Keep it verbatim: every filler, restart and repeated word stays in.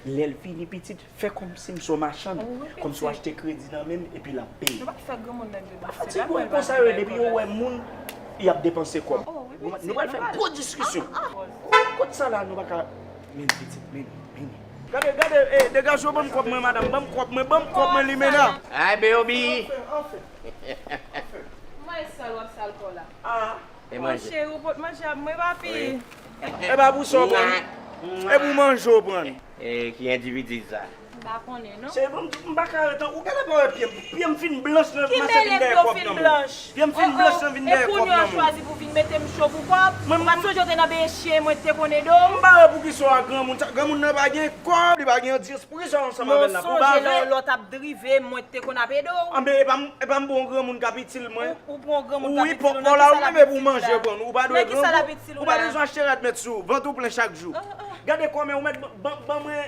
Lè l vini pitit, fè kòmsi m se yon machann, kòmsi w achte kredi nan men m epi l ap peye. Nou pa fè granmoun nan depanse. Fatig yo konsa yo ye, depi yo wè moun, y ap depanse kòb. Nou pral fè gwo diskisyon. Kot sa la, nou pa ka. Men pitit, men, men. Gade, gade, eh, degaje w, ban m kòb mwen, madanm, ban m kòb mwen, ban m kòb mwen, limena. Ay, baby. Anfen, anfen, anfen. Mwen sal w ap sal kò la. Ah. E manje. Cheri, ou pot manje ap mwen, papi. E pa pou sa w pran. E pou manje w pran. E ki endividi sa? M pa konnen, non. Cheri, bon, m pa ka ret an. Ou genlè pa wè pye m. Pye m fin blanch nan, m ap vin dèyè kòb nan men w. Pye m fin blanch nan, vin dèyè kòb nan men w. E kounye a w chwazi pou vin mete m cho pou kòb? Ou pa t sonje w te nan beny chen, mwen te konn ede w? M pa wè poukisa w a granmoun. Sa, granmoun nan pa gen kòb, li pa gen dyans. Poukisa w ansanm avè l la? Pou bave? Non, sonje lè w lòt ap drive, mwen te konn ap ede w. Anben, e pa m, e pa m pou yon granmoun k ap itil mwen. Ou pou yon granmoun k ap itil ou, nan kisa l ap itil ou la? Ou pa dwe granmoun. Ou pa bezwen achte rad mèt sou ou. Vant ou plen chak jou. Gade kòmè ou mèt ban, ban, ban mwen